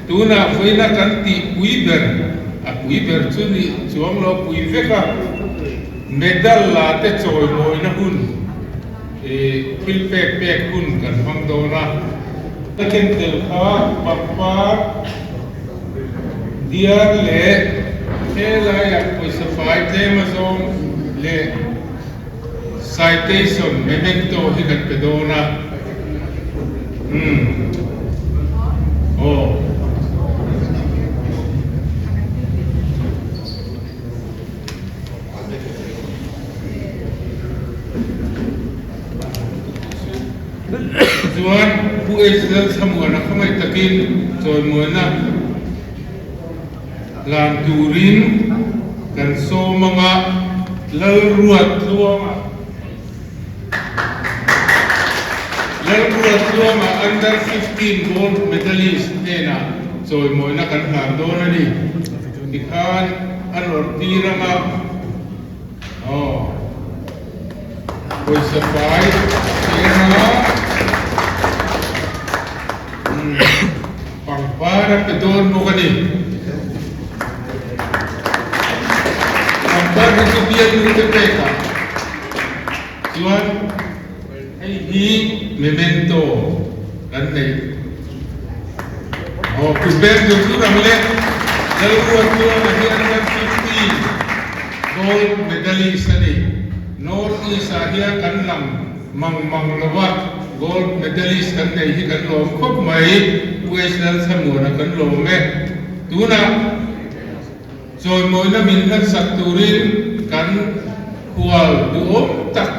Tunah vawiina kan tih pui ber, a pui ber chu nih chuang lo pui vek a, medal la te chawimawina hun, thil pek pek hun kan hmang dawn a. Ka ken tel kha pangpar diar leh helaiah pawisa fai tlem azawng leh Citation memento hi kan pe dawn a. Umm. Aw. Chuan Pu H. Lalthlamuana khawngaih takin chawimuana hlan turin kan sawm anga Lalruattluanga Lalruattluanga Under 15 Gold Medalist hnenah chawimawina kan hlan dawn a ni. Tikhan a nawrh tir anga aw pawisa fai anga Pangpar a pe dawn bawk a ni. Pangpar hi chu bialnu te pek ah chuan hei hi memento kan neih. Aw kut beng tur tur ang le. Lalruatluanga hi under 50 gold medalist a ni. North East ah hian kan lang Mang mang lova gold medalist kan nei hi kan lawm khawp mai, Pu H Lalthlamuana kan lawm e. Tunah chawimawina min hlatsak turin kan khual duhawm tak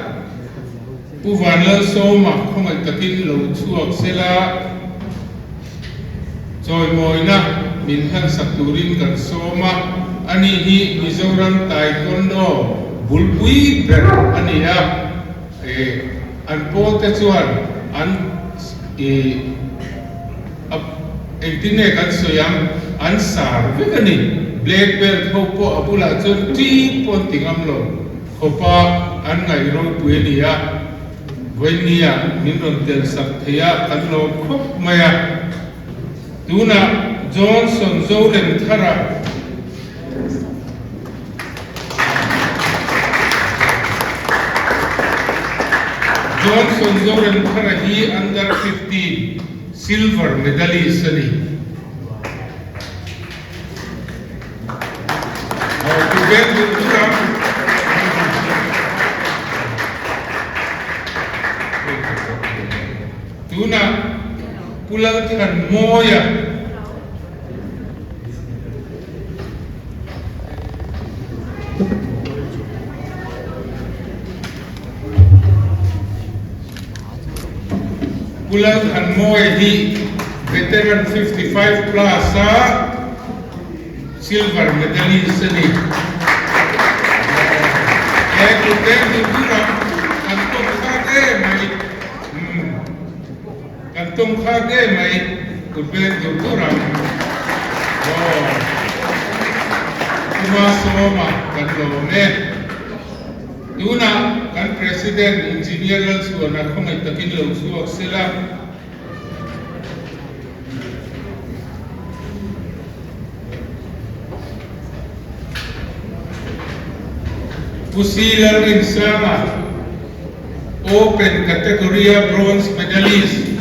Pu Vanlalsawma khawngaih takin lo chhuak sela chawimawina min hlatsak turin kan sawm a, ani hi Mizoram Taekwondo bulpui ber a ni a. An pawl te chuan an engtin nge kan sawi ang, an sar vek a ni. Black belt ho pawh a bulah chuan ṭi pawh an ti ngam lo khawpa an ngaih ropui a ni a. Vawinia min rawn tel sak thei a, kan lawm khawp mai a. Tunah Johnson Zoremthara. Johnson Zoremthara hi Under 15 silver medalist a ni. Tunah Pu Lalthanmawia. Pu Lalthanmawia hi Veteran 55 plus a silver medalist a ni. He kut eng duh durah kan tawng khak em mai. Kan tawng khak em mai kut beng dur dur ang. Aw. Kuma sawma kan lawm e. Tunah kan President Engineer Lalchhuana khawngaih takin lo chhuak sela. Pu Si Lalrinsanga, Open category-a bronze medalist.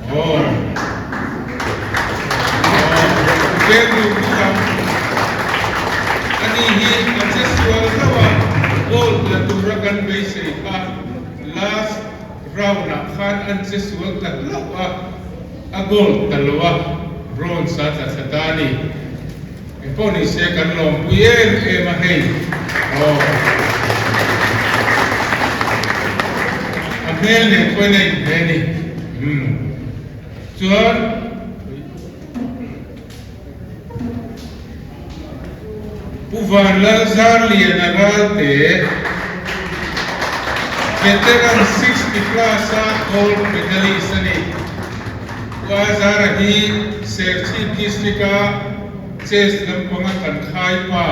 Aw. Aw. Pek duh bawk ang. Ani hi a che sual hlauh a, gold la tura kan beisei kha last round ah khan an che sual ta hlauh a, a gold ta lo a, bronze a tla thla ta a ni. Engpawh ni se kan lawmpui em em a hei. Aw. A hmel nen pawhin a inhmeh a ni. Umm. Chuan Pu Vanlalzarliana Ralte Veteran 60 plus a gold medalist a ni. Pu Azara hi Serchhip District a Chess lampanga kan khai pa,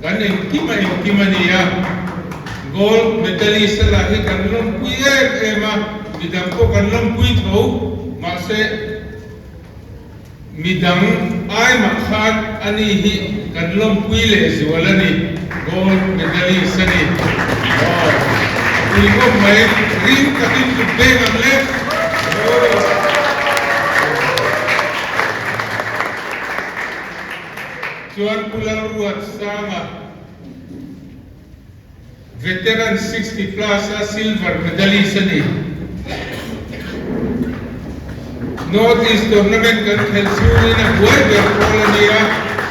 kan engkim a engkim a ni a, gold medalist a lah hi kan lawmpui em em a, midang pawh kan lawmpui tho, mahse. Midang ai mah khan ani hi kan lawmpui leh zual a ni, gold medalist a ni. Aw, a pui khawp mai, ring takin kut beng ang le. Chuan Pu Lalruatsanga. Veteran 60 plus a silver medalist a ni. North East Tournament kan khelh chhungin a buai ber pawl a ni a,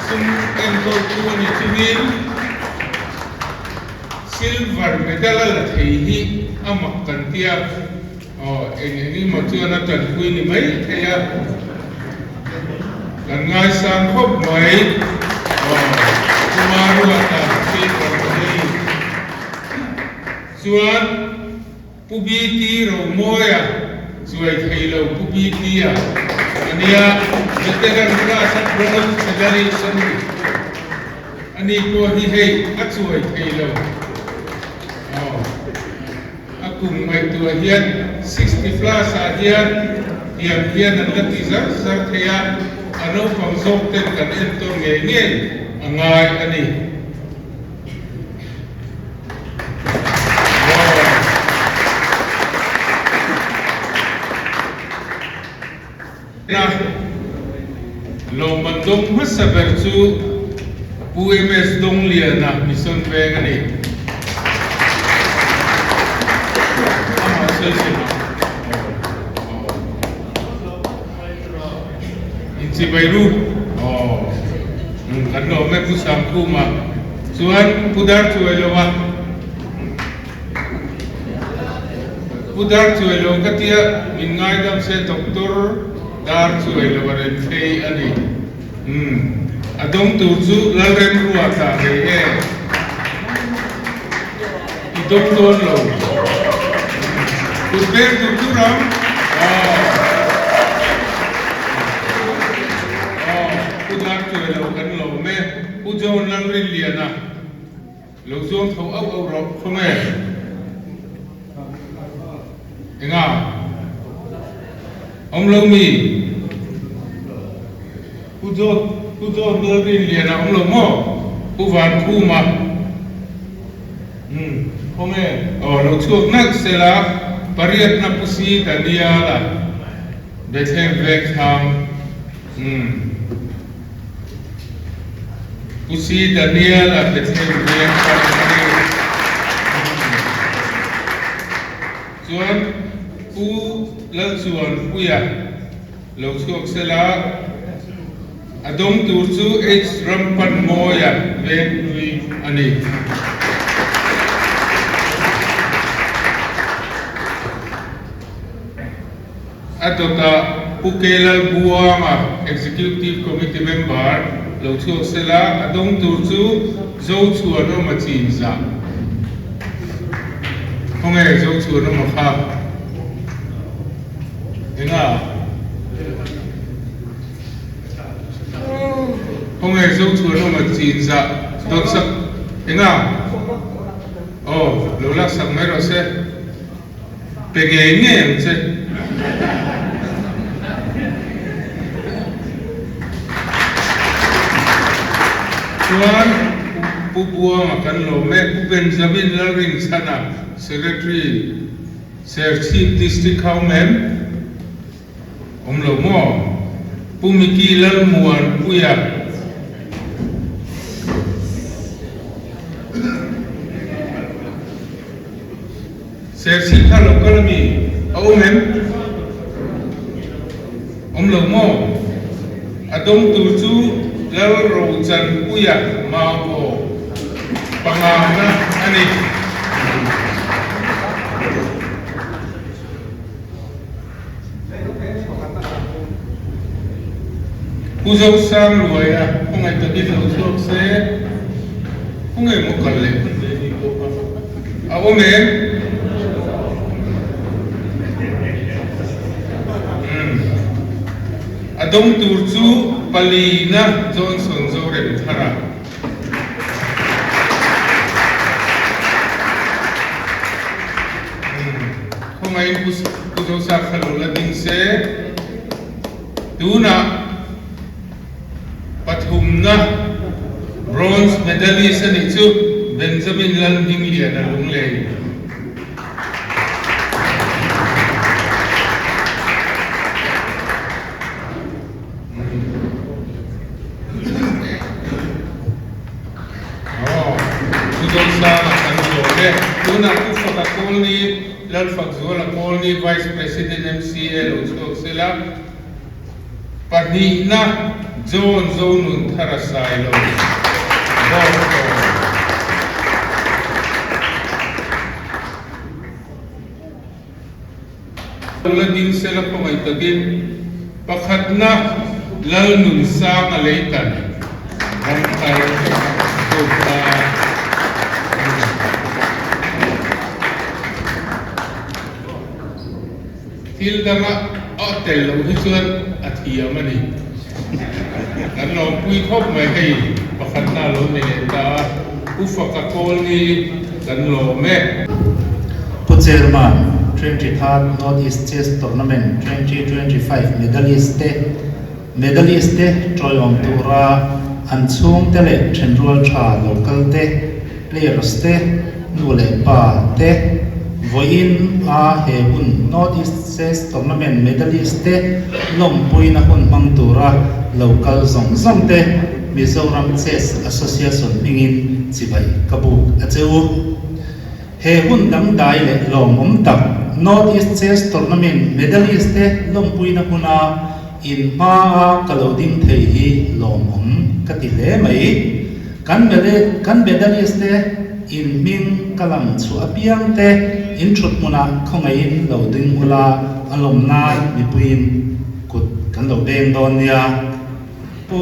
sum enkawltu a ni chungin silver medal a la thei hi a mak kan ti a, aw eng eng emaw chuan a tanpui ni mai thei a, kan ngaisang khawp mai. Aw Kumar Ruata silver medalist chuan Pu BT Romawia chuai thei lo Pu BT-a a nia, veteran class a bronze medalist a ni. Ani pawh hi hei a chuai thei lo. Aw. A kum ngaihtuah hian 60 plus ah hian tiang hian an la ti zar zar thei a, a naupang zawk ten kan entawn ngei ngei a ngai a ni. Lawmman dawng hmasa ber chu Pu MS Dawngliana Mission Veng a ni. Amah sawi se mah. Inchibai ru. Aw. Kan lawm e Pu Sangkhuma. Chuan Pu Darchuailova. Pu Darchuailo ka tia min ngaidam se Doctor Darchuailo a rem phei a ni. Umm. A dawng tur chu Lalremruata rei e. I dawng dawn lo. Kut beng tur tur ang. Aw. Aw. Pu Darchuailo kan lawm e. Pu John Lalrinliana. Lo zuang tho auh auh rawh khawnge. Enga? Awm lo mi? Pu John, Pu John Lalrinliana awm lo maw? Pu Vankhuma. Umm, khawnge? Aw, lo chhuak nalh sela, pariatna Pu Si Daniel-a Bethlehem Vengthlang. Umm. Pu Si Daniel a Bethlehem veng kha a ni. Chuan Pu Lalchuanpuia lo chhuak sela, a dawng tur chu H Rampanmawia veng hlui a ni. A dawtah Pu Kelal Buanga, Executive Committee Member, lo chhuak sela, a dawng tur chu Zochhuanawma chinzah. Khawnge Zochhuanawma kha? Enga? Khawnge Zochhuanawma chinzah dawtsak? Enga? Aw, lo laksak mai rawh se. Pe ngei ngei ang che. Chuan Pu Buanga kan lawm e, Pu Benjamin Lalrinchhana, Secretary, Serchhip District kha awm em? Awm lo maw? Pu Micky Lalmuanpuia. Serchhip kha lo kal ami a awm em? Awm lo maw? A dawng tur chu Lalrochanpuia Maukaw pangana a ni. Pu Zosangluaia khawngaih takin lo chhuak se, khawngaih maw kal leh a awm em? Umm. A dawng tur chu Palina Johnson Zoremthara. Khawngaiin Pu Zosa kha lo la ding se. Tunah. Pathumna Bronze medalist a nih chu Benjamin Lalhmingliana Lunglei. Aw, Pu Dawnsanga kan zawh e. Tunah Pu Faka Kawlni, Lalfakzuala Kawlni, Vice President MCA lo chhuak sela. Pahnihna, John Zonun Thara Sailo, Bawngkawn. Lo la ding sela khawngaih takin pakhatna Lalnunsanga leitan ramthar kawta a ni. Thil danga a tel loh hi chuan a thiam a ni. Kan lawmpui khawp mai hei pakhatna a lo ni leh ta a, U Faka Kawlni kan lawm e. Pu Chairman, 23rd North East Chess Tournament 2025 medalist te medalist te tawiawm tura an chhungte leh thenrual tha lo kal te, players te, nu leh pa te, vawiin a he hun North East Chess Tournament medalist te lawmpuina hun hmang tura lo kal zawng zawng te Mizoram Chess Association hmingin chibai ka buk a che u. He hun dangdai leh lawmawm tak North East Chess Tournament medalist te lawmpuina huna in hmaa ka lo ding thei hi lawmawm ka ti hle mai. Kan kan medalist te in hming ka lam chhuah apiang te in thut hmunah khawngaihin lo ding ula a lawm nan mipuiin kut kan lo beng dawn nia. Pu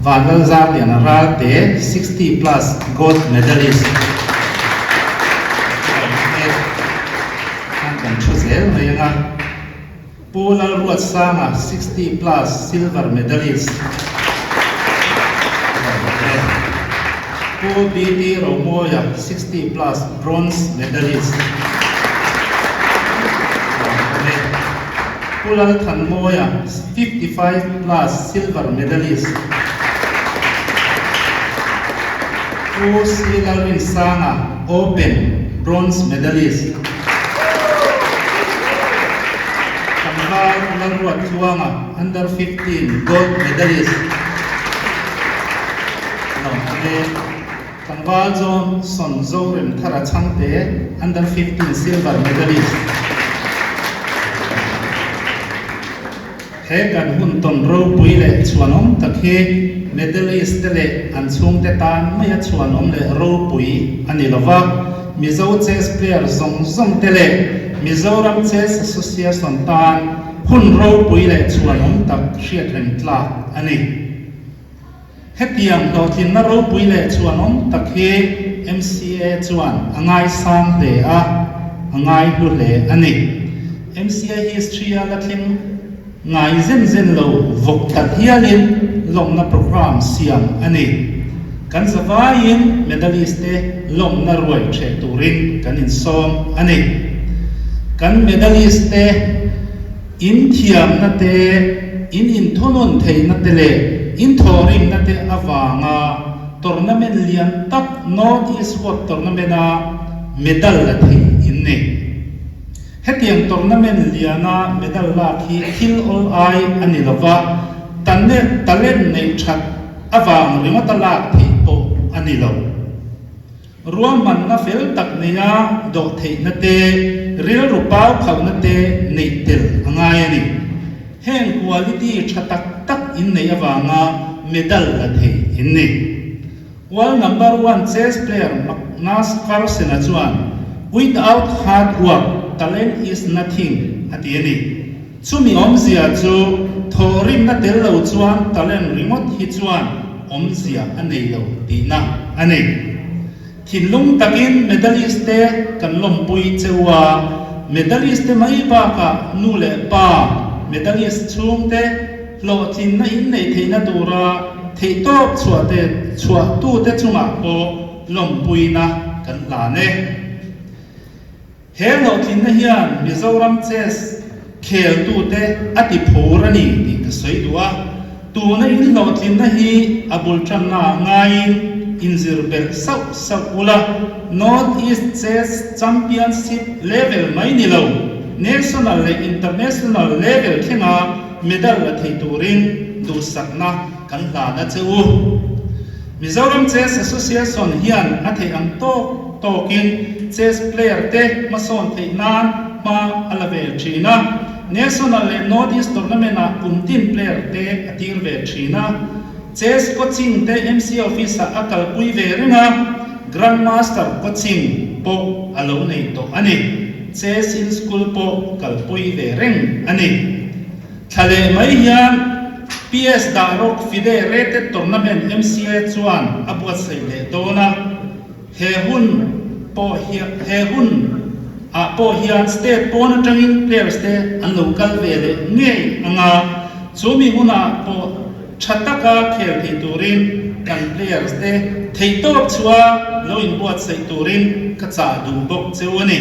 Vanlalzarliana Ralte 60 plus gold medalist khan kan thu zel mai anga. Pu Lalruatsanga 60 plus silver medalist Pu BT Romawia 60 plus bronze medalist Pu Lalthanmawia 55 plus silver medalist Pu C Lalrinsanga open bronze medalist Tlangval Lalruat Tluanga under 15 gold medalist Lawmte Tlangval John Son Zorem Thara Chhangte under 15 silver medalist He kan hun tawn ropui leh chhuanawm tak hi medalist te leh an chhungte tan maia chhuanawm leh ropui a ni lova, Mizo chess player zawng zawng te leh Mizoram Chess Association tan hun ropui leh chhuanawm tak hriatreng tlak a ni. Hetiang hlawhtlinna ropui leh chhuanawm tak hi MCA chuan a ngaisang hle a, a ngaihlu hle a ni. MCA history-a la thleng ngai zen zen lo vawk tak hialin lawmna programme siam a ni. Kan zavaiin medalist te lawmna ruai ṭheh turin kan insawm a ni. Kan medalist te. In thiamna te, in inthunun theihna te leh in thawhrimna te avanga tournament lian tak North East World Tournament-a medal la thei in ni. Hetiang tournament liana medal lak hi thil awl ai a ni lo va, talent neih that avang ringawta lak theih pawh a ni lo. Ruahmanna fel tak neia dawh theihna te, rilru pau khauhna te neih tel a ngai a ni. Heng quality tha tak tak in neih avanga medal la thei in ni. World number one chess player Magnus Carlsen-a chuan, Without hard work, talent is nothing a ti a ni. Chumi awmzia chu thawhrimna tel lo chuan talent ringawt hi chuan awmzia a nei lo tihna a ni. Thinlung takin medalist te kan lawmpui cheu a, medalist te mai bakah nu leh pa medalist chhungte hlawhtlinna in neih theihna tura theihtawp chhuah te chhuahtute chungah pawh lawmpuina kan hlan e. He hlawhtlinna hian Mizoram chess kheltute a ti phur a ni tih ka sawi duh a. Tuna in hlawhtlinna hi a bul tanna ah ngaiin inzir belh sauh sauh ula, North East Chess Championship level mai ni lo, National leh International level thlenga medal la thei turin duhsakna kan hlan a che u. Mizoram Chess Association hian a theih ang tawk tawkin chess player te hmasawn theih nan hma a la ve thin a. National leh North East Tournament ah kum tin player te a tir ve thin a. Chess coaching te MC office ah a kalpui ve reng a, Grand Master coaching pawh a lo nei tawh a ni. Chess in school pawh kalpui ve reng a ni. Thla leh mai hian PS Dahrawk FIDE Rated Tournament MCA chuan a buatsaih leh dawn a, he hun pawh hian he hun ah pawh hian state pawn atangin players te an lo kal ve leh ngei anga, chu mi hunah pawh tha taka khel thei turin kan players te theihtawp chhuah lo inbuatsaih turin ka chah duh bawk cheu a ni.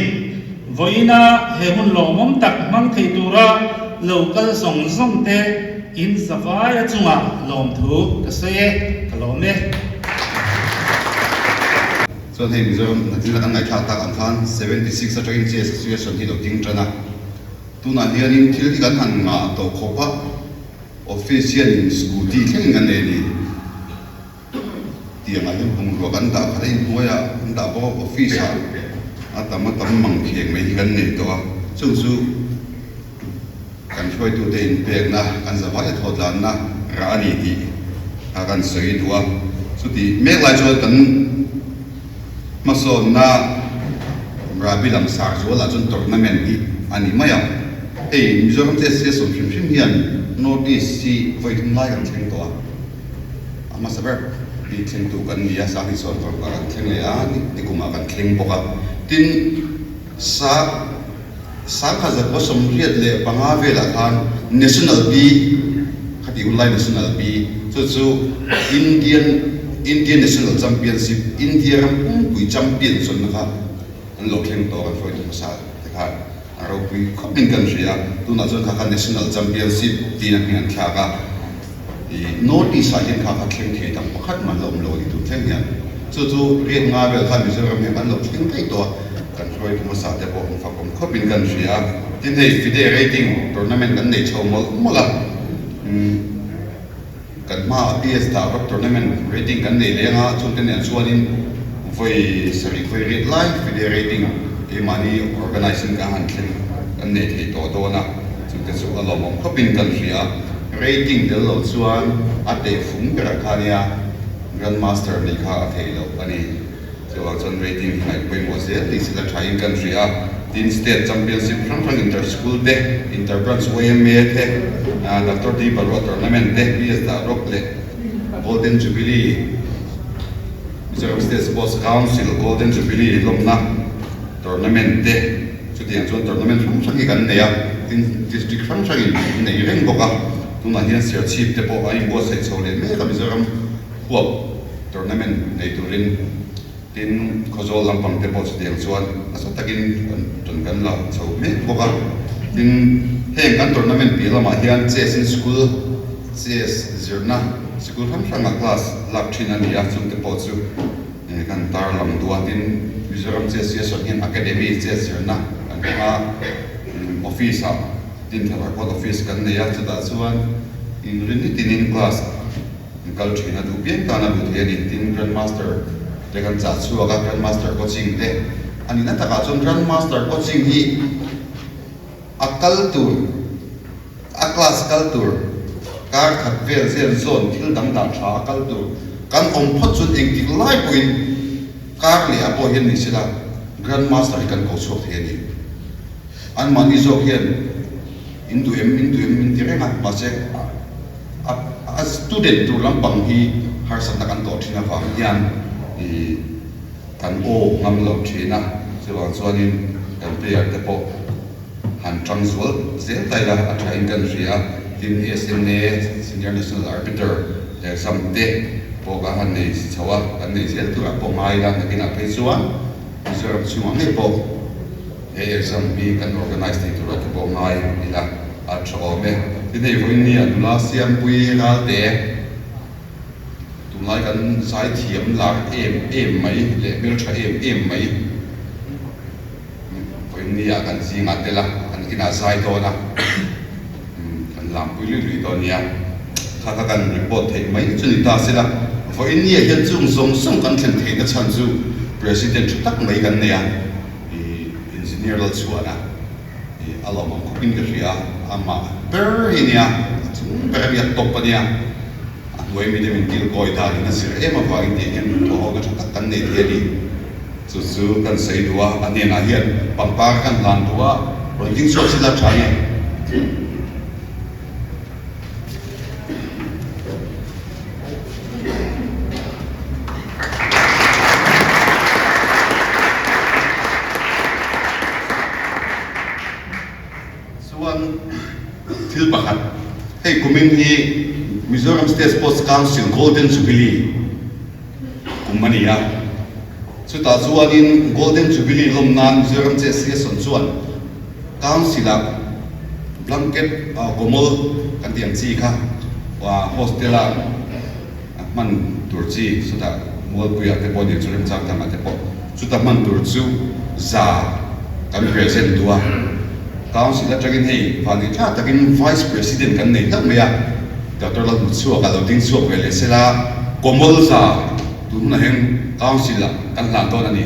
Vawiina he hun lawmawm tak hmang thei tura lo kal zawng zawng te in zavaia chungah lawmthu ka sawi e, ka lawm e. Chuan hei Mizoram hnathil a kan ngaihthlak tak ang khan 76 atangin chess association hi lo ding tan a, tunah hianin thil hi kan han ngah tawh khawp a, office hianin scooty thlengin kan nei a ni. Tiangah hian bungrua kan dah khat a inhnuaiah kan dah bawk a, office ah a tam a tam mang kheng mai hi kan nei tawh a, chung chu kan hruaitute inpekna kan zavai a thawtlanna rah a ni tih kha kan sawi duh a, chuti mek lai chuan kan hmasawnna Rabi langsar zualah chuan tournament hi a ni mai a, hei Mizoram chess sawm hrim hrim hian North East hi vawi thum lai kan thleng tawh a. A hmasa ber hi thlengtu kan ni a, Sanghi sawn vawrhah kan thleng leh a, nikumah kan thleng bawk a. Tin, sa sangkhat zakua 85 velah khan National B, khati hun lai National B, chu chu Indian Indian National Championship, India ram pumpui champion chuanna kha an lo thleng tawh a, kan hruaitu hmasa te khan a ropui khawp in kan hria a, tunah chuan kha kha National Championship tiin a hming an thlak a. I notice ah hian kha kha thleng thei dang pakhat man la awm lo a ni tur thleng hian chu chu riat nga vel khan Mizoram hian kan lo thleng daih tawh a, kan hruaitu hmasa te pawh an fakawm khawp in kan hria a, tin hei FIDE rating tournament kan nei chho mawlh mawlh a, kan hma ah PS dah rawt tournament rating kan nei leng a, chungte nen chuanin vawi sarih vawi riat lai FIDE rating keimahni organise in kan han thleng kan nei thei tawh dawn a. Chute chu a lawmawm khawpin kan hria. Rating tel lo chuan a teh fung berah kha nia Grandmaster nih kha a theih loh a ni. Chuvang chuan rating hi ngaih pawimawh zel tih sila thain kan hria. Tin State Championship hrang hrang Inter School te, Inter Branch YMA te, Doctor D Barua Tournament te, PS Dahrawk leh Golden Jubilee, Mizoram State Sports Council Golden Jubilee lawmna Tournament te, Chutiang chuan tournament hrang hrang hi kan nei a, tin district hrang hrangin an nei reng bawk a, tunah hian Serchhip te pawh an inbuatsaih chho leh mek a Mizoram huap tournament nei turin, tin Khawzawl lampang te pawh chutiang chuan nasa takin kan tan kan la chho mek bawk a, tin heng kan tournament piah lamah hian chess in school chess zirna sikul hrang hrangah class lak thin a ni a, chungte pawh chu. Kan tarlang duh a, tin Mizoram Chess Association hian Academy chess zirna kan hmang a, office ah Dinthar Court office kan nei a, chutah chuan inrin ni tinin class an kal thin a, duh piang tan a duh thei a ni, tin Grand Master te kan chah chhuak a, Grand Master coaching te a nihna takah chuan Grand Master coaching hi a kal tur A class kal tur kar khat vel zel zawn thil dang dah tha a kal tur kan awm phawt chuan engtik lai pawhin kar leh ah pawh hian ni sela Grand Master hi kan ko chhuak thei a ni. Anmahni zawk hian in duh em in duh em min ti reng a, mahse a a student tur lampang hi harsatna kan tawh thin avang hian ih kan aw ngam lo thin a, chuvang chuanin kan player te pawh Han tang zual zel ta ila a thain kan hria a, tin SNA, Senior National Arbiter, exam te pawh kan han nei chho a, kan nei zel turah pawh ngai ila, nakinah phei chuan Mizoram chhungah ngei pawh he exam hi kan organise thei turah te pawh ngai ila a tha awm e. Tin hei vawiin nia nula Siampui Ralte tunlai kan zaithiam lar em em mai leh hmeltha em em mai vawiin nia kan zingah tel a, kan inah zai dawn a, kan lampui lui lui dawn nia. Kha kha kan report theih mai chu ni ta sela, vawiin nia hian chung zawng zawng kan thlen theihna chhan chu President tha tak mai kan nei a, ih Engineer Lalchhuana. A lawm ang khawpin ka hria a, amah ber hi nia, a chung ber a nia, top a nia, a hnuai mite min kil kawi danin a zir em avangin tih hian thaw hawkna tha tak kan nei thei a ni. Chu chu kan sawi duh a, a hnenah hian pangpar kan hlan duh a, rawn ding chhuak sila tha nge? Chuan thil pakhat, hei kumin hi Mizoram State Sports Council Golden Jubilee kum a ni a, chutah chuanin Golden Jubilee lawm nan Mizoram CSC chuan Council-ah blanket kawmawl kan tih ang chi kha hostel-a hman tur chi chutah Mualpuiah te pawh nia chu remchang tangah te pawh chuta hman tur chu za kan present duh a. Council atangin hei vanni tha takin Vice President kan nei hlauh mai a, Doctor Lalhmuchhuak a lo ding chhuak ve leh sela kawmawl za tun hunah hian Council-ah kan hlan dawn a ni.